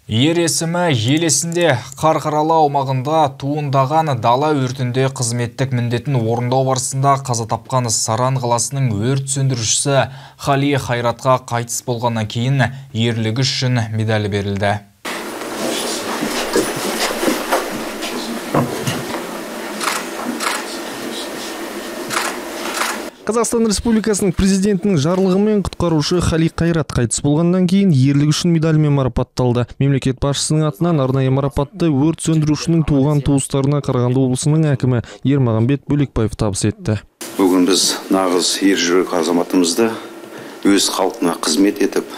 Ер есімі ел есінде. Қарқаралы аумағында туындаған дала өртінде қызметтік міндетін орындау барысында қаза тапқан Саран қаласының өрт сөндірушісі Хали Хайратқа қайтыс болғаннан кейін ерлігі үшін медалі берілді. Қазақстан Республикасының президентінің жарлығымен құтқарушы Хали Қайрат қайтыс болғаннан кейін ерлігі үшін медалімен марапатталды. Мемлекет басшысының атынан арнайы марапатты өрт сөндірушінің туған туыстарына Қарағанды облысының әкімі Ермағанбет Бөлекбаев табыс етті. Бүгін біз нағыз ержүрек азаматымызды өз халқына қызмет етіп,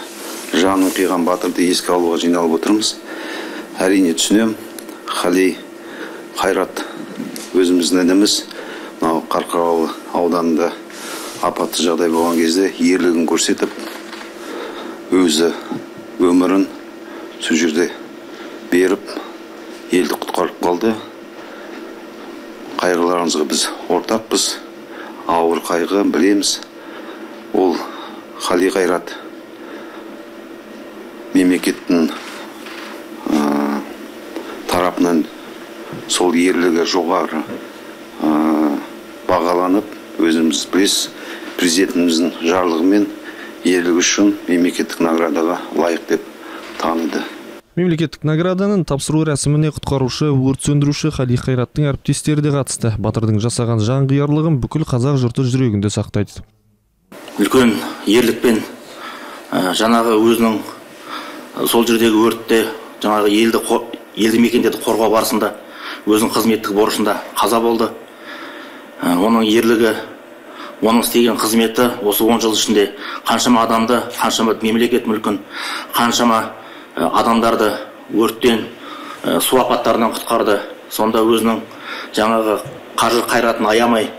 жанын қиған батырды еске алуға жиналып отырмыз. Әрине түсінемін, Хали Қайрат өзіміздің ініміз, мынау Қарқаралы ауданында апатты жағдай болған кезде ерлігін көрсетіп, өзі өмірін сол жерде беріп, елді құтқарып қалды. Қайғыларымызға біз ортақпыз, ауыр қайғы білеміз. Ол Хали Қайрат мемлекеттің тарапынан сол ерлігі жоғары бағаланып, өзіміз білесіз, президентіміздің жарлығымен ерлігі үшін мемлекеттік наградаға лайық деп таныды. Мемлекеттік награданың тапсыру рәсіміне құтқарушы, өрт сөндіруші Хали Қайраттың әріптестері де қатысты. Батырдың жасаған жанқиярлығын бүкіл қазақ жұрты жүрегінде сақтайды. Үлкен ерлікпен жаңағы өзінің сол жердегі өртте жаңағы елді мекендерді қорғау барысында өзінің қызметтік борышында қаза болды. Оның ерлігі, оның істеген қызметі осы 10 жыл ішінде қаншама адамды, қаншама мемлекет мүлкін, қаншама адамдарды өрттен, су апаттарынан құтқарды. Сонда өзінің жаңағы қажыр қайратын аямай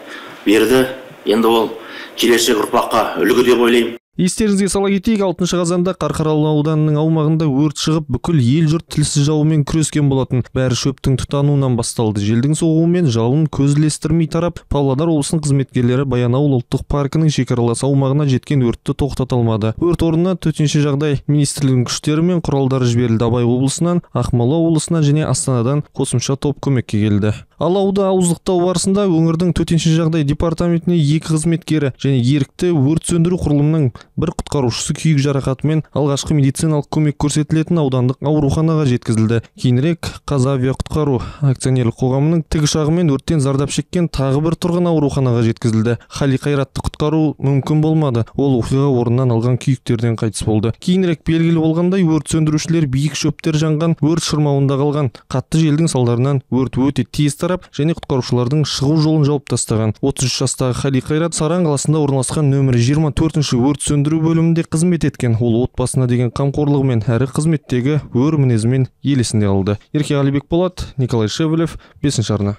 берді. Енді ол келешек ұрпаққа үлгі деп ойлаймын. Естеріңізге сала кетейік, 6 қазанда Қарқаралы ауданының аумағында өрт шығып, бүкіл ел жұрт тілсіз жаумен күрескен болатын. Бәрі шөптің тұтануынан басталды. Желдің соғуымен жалын көз ілестірмей тарап, Павлодар облысының қызметкерлері Баянауыл ұлттық паркінің шекаралас аумағына жеткен өртті тоқтата алмады. Өрт орнына төтенше жағдай министрлігінің күштері мен құралдары жіберілді. Абай облысынан, Ақмола облысынан және Астанадан қосымша топ көмекке келді. Алауды ауыздықтау барысында өңірдің төтенше жағдай департаментіне 2 қызметкері және ерікті өрт сөндіру құрылымының бір құтқарушысы күйік жарақатымен алғашқы медициналық көмек көрсетілетін аудандық ауруханаға жеткізілді. Кейінірек Қазавиақұтқару акционерлік қоғамының тікұшағымен өрттен зардап шеккен тағы бір тұрғын ауруханаға жеткізілді. Хали Қайратты құтқару мүмкін болмады. Ол оқиға орнынан алған күйіктерден қайтыс болды. Кейінірек белгілі болғандай, өрт сөндірушілер биік шөптер жанған өрт шырмауында қалған. Қатты желдің салдарынан өрт өте тез тарап және құтқарушылардың шығу жолын жауып тастаған. 33 жастағы Хали Қайрат Саран қаласында орналасқан нөмірі 24-ші өрт сөндіру бөлімінде қызмет еткен. Ол отбасына деген қамқорлығымен әрі қызметтегі өр мінезімен ел есінде қалды. Ерке Қалибек Болат, Николай Шевелев, 5 арна.